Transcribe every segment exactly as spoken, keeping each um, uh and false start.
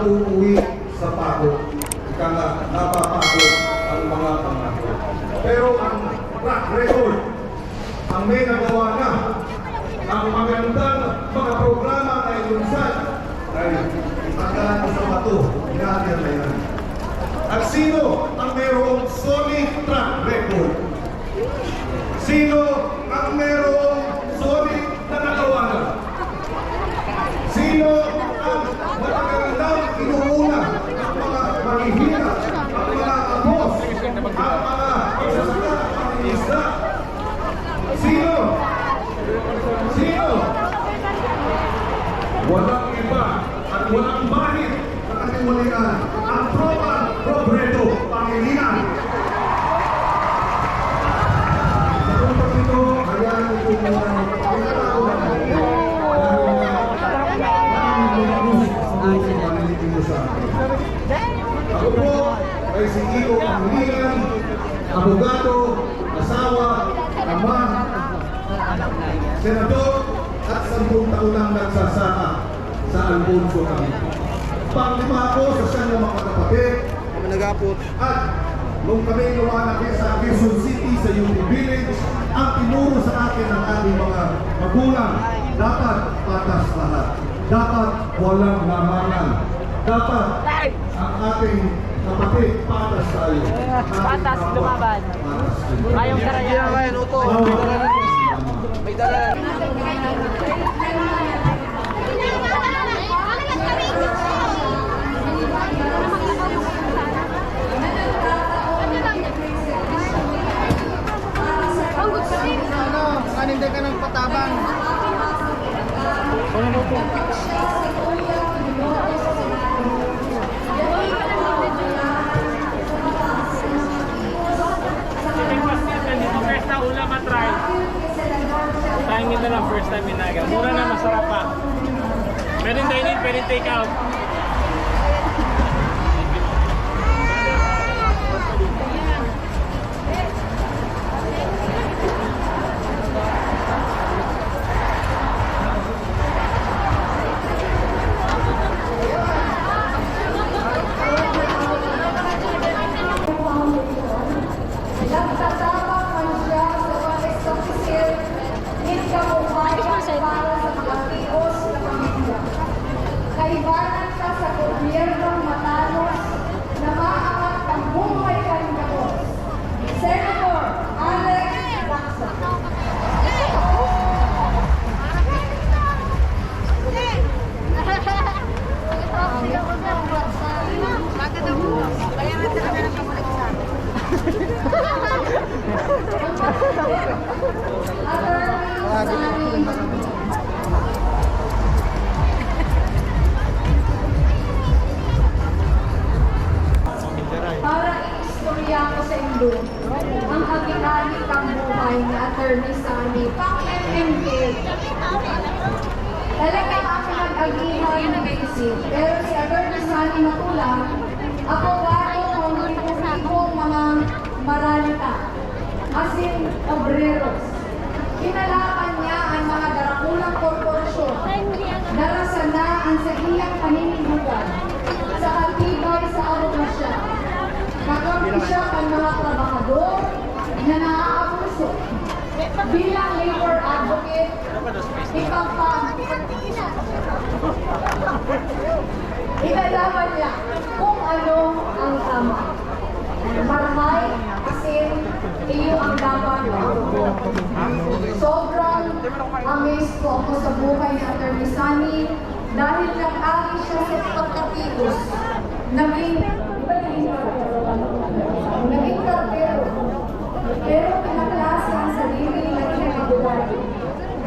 Uuwi sa pagod. Ika nga, napapagod ang mga pangako. Pero ang track record, ang may nagawa na, ang magandang mga programa na ilunsad, ay ipagkalat sa bato, hinahayaan na yan. At sino ang mayroong solid track record? Sino ang mayroong solid na nagawa na? Sino ang matagal nang inuuna ang mga mahihirap, ang mga abos, ang mga magsasaka, ang mangingisda? Sino? Sino? Walang iba at walang bahid na katiwalian ang Tropang Robredo Pangilinan. Sa puntong ito, hayaan ko po muna ang pagkakataon dahil nga, ako po ay si Kiko Pangilinan, abogado, asawa, ama, senador, at sampung taon nang nagsasaka sa Alfonso Cavite. Panglima ako sa siyam na mga kapatid. Kami nagapot. At nung kami lumalaki sa Quezon City, sa U P Village, ang tinuro sa akin ng ating mga magulang, dapat patas lahat. Dapat walang lamangan. Dapat ang ating kapatid, patas tayo. Patas, lumaban. Patas din. Ayong karayaan. Yan, yan, opo. May dala. Ano, kanin din ka ng patabang. Hindi ko first time, hindi ko first time ulam, matry. Try nyo na lang first time inaga. Mura na, masarap pa. Pwedeng dine-in, pwedeng take out. Nagtatabang man siya sa pag-establisil nin kabuhayan para sa mga tios na pamilya. Kaibanan siya sa gobyernong matanos na maangat pamumuhay kan gabos. Senator Alex Lacson. Para iistorya ko saindo an agihan kan buhay ni Attorney Sammy, pang-M M K. Talaga an pinag-agihan ni Casey, pero si Attorney Sammy Matula, abogado kan mga mararita, asin obreros. Kinalaban niya an mga darakulang korporasyon. Darasan na an saiyang paninindogan sa katibay sa abogasiya. Kakampi siya kan mga trabahador na naaabuso. Bilang labor advocate, ipagpa-, inalawan niya kung ano ang tama. Marhay, asin, iyo ang dapat. Sobrang amazed po ako sa buhay ni Attorney Sammy dahil nag-agi siya sa pagkatios. Naging, naging kartero. Pero pinaklase ang sarili na naging abogado.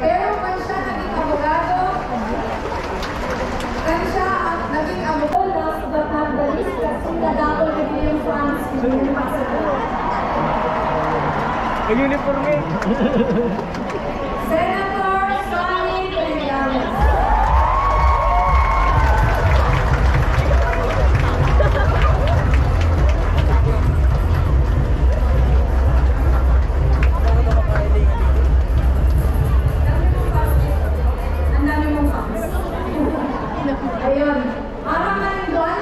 Pero kan siya naging abogado, kan siya ang naging abogado, last but not the least, kasi nadakol ni William Franz Junior Pasadena. Ang uniforme. Senator Sonny Trillanes. Ang dami mong fans. Ayun. Para manindoan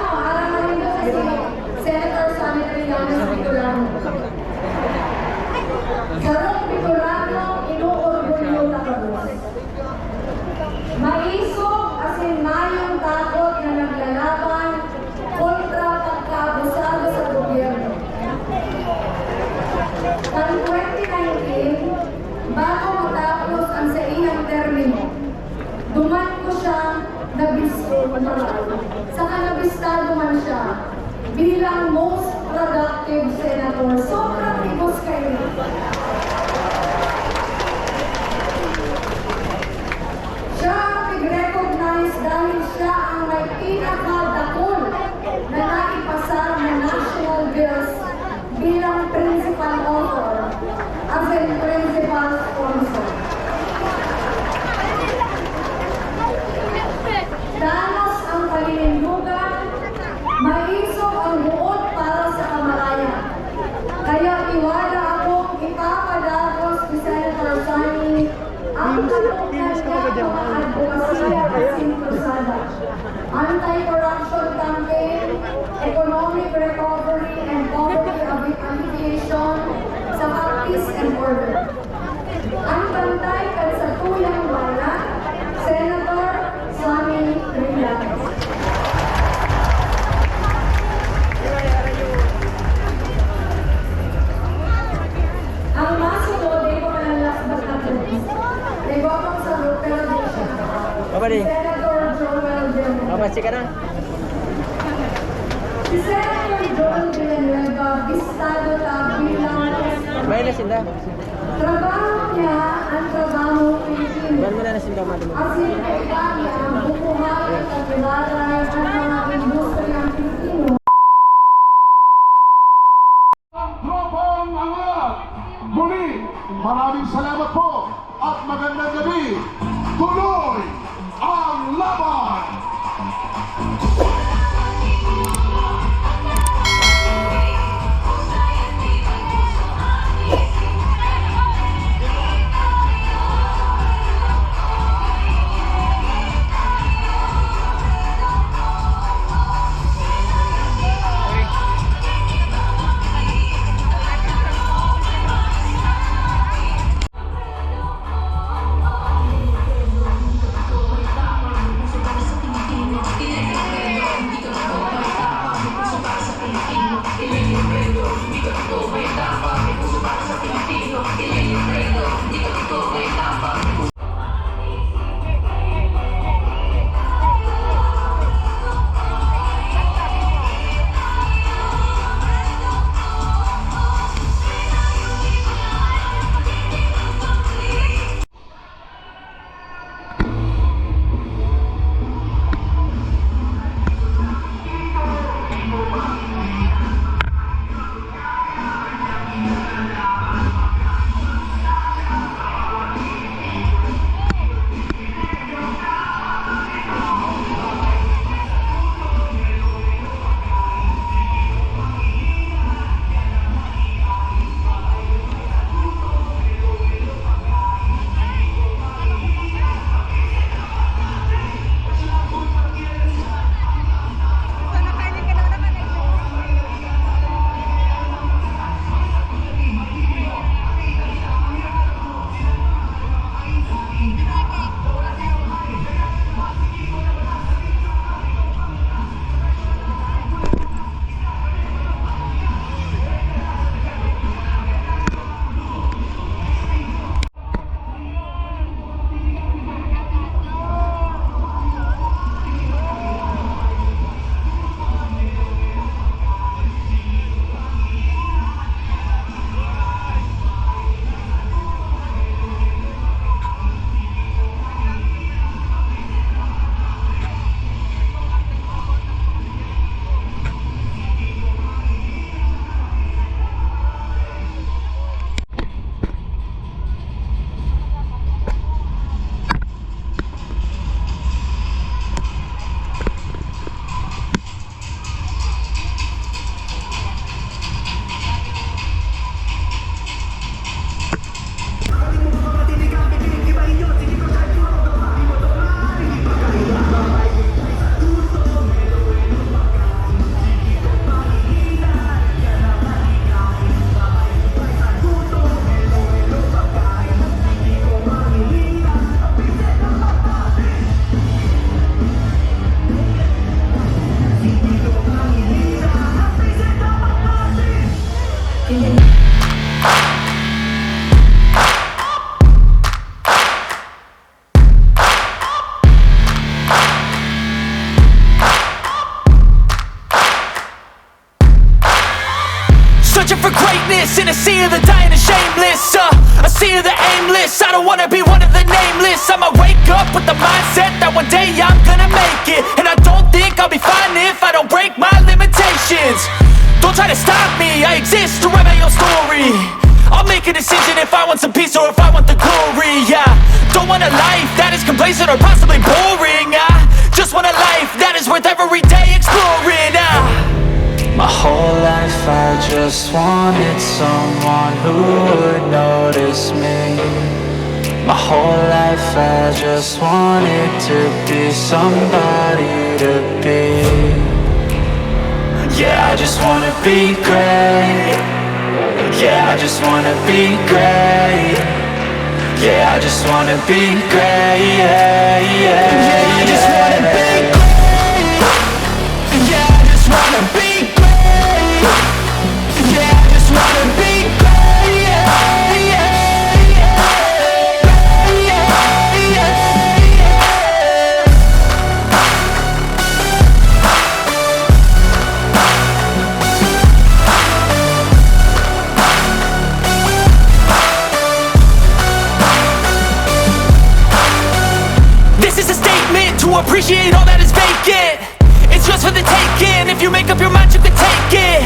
Kan twenty nineteen, bago matapos ang saiyang termino, duman ko siya nabis-, saka nabistado man siya bilang most productive senator. Sobrang tipos kayo. Siya ang nag-recognize dahil siya ang may pinakadakul na naipasar na national bills bilang principal author, as in principal sponsor. Danas ang paninindugan, maisog ang buot para sa kamalayan. Kaya tiwala akong ipapadagos ni Senator Sonny ang kanunan niya mga advokasya asin krusada, anti-corruption campaign, economic recovery and poverty alleviation, saka peace and order. Ang bantay kan satuyang bayan, Senator Sonny Trillanes. Ang masunod, di ko na last but not the least. Di ko akong sagot, pero di siya. Baba di. Senator Joel Villanueva. Baba, si ka na. Si Senator Joel Villanueva, bistado ta bilang May na sila. Trabaho niya ang trabaho ng Pilipino. Ban mo na na sila, madam. As in, kaiba niya ang buhay at kagiraran ang mga industriyang Pilipino. Ang tropang angat! Muli, maraming salamat po at magandang gabi! Tuloy ang laban! shameless, uh, a seat of the aimless. I don't wanna be one of the nameless. I'ma wake up with the mindset that one day I'm gonna make it. And I don't think I'll be fine if I don't break my limitations. Don't try to stop me, I exist to write my own story. I'll make a decision if I want some peace or if I want the glory. Yeah, don't want a life that is complacent or possibly boring. I just want a life that is worth every day exploring. I My whole life I just wanted someone who would notice me. My whole life I just wanted to be somebody to be. Yeah, I just wanna be great. Yeah, I just wanna be great. Yeah, I just wanna be great. Yeah, yeah, yeah, I just wanna be great. Yeah, I just wanna be great. Yeah, I just wanna be great. Yeah, yeah, yeah, yeah, yeah. This is a statement to appreciate all that is vacant. It's just for the taking. If you make up your mind, you can take it.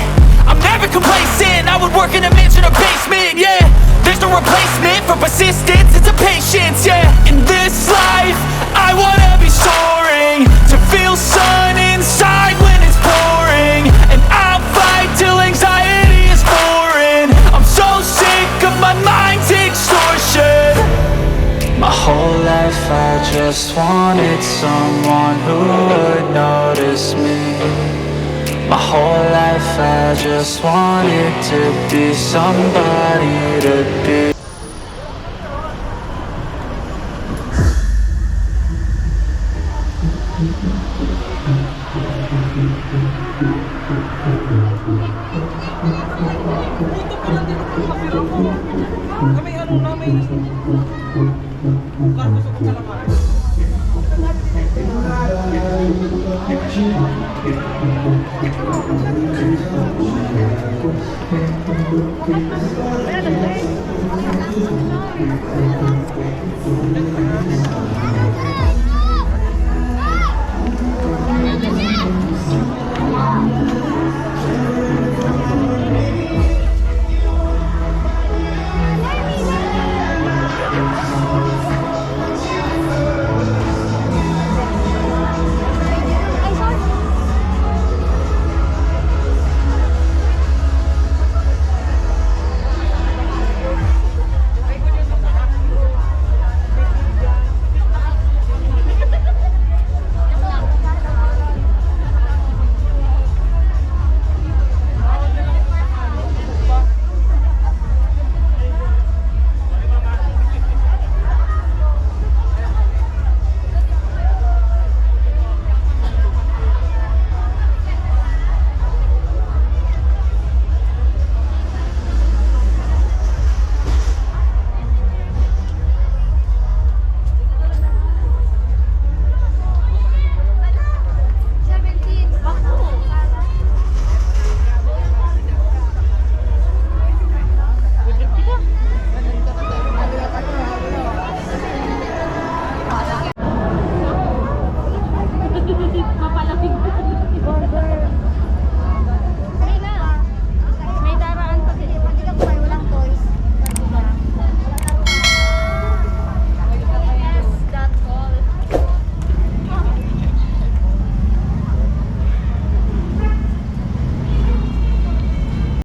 I'm never complacent. I would work in a mansion or basement. Yeah, there's no replacement for persistence. It's a patience. Yeah, in this life, I wanna be soaring to feel sun inside when it's pouring. And I'll fight till anxiety is foreign. I'm so sick of my mind's extortion. My whole life I just wanted someone who would notice me. My whole life I just wanted to be somebody to be.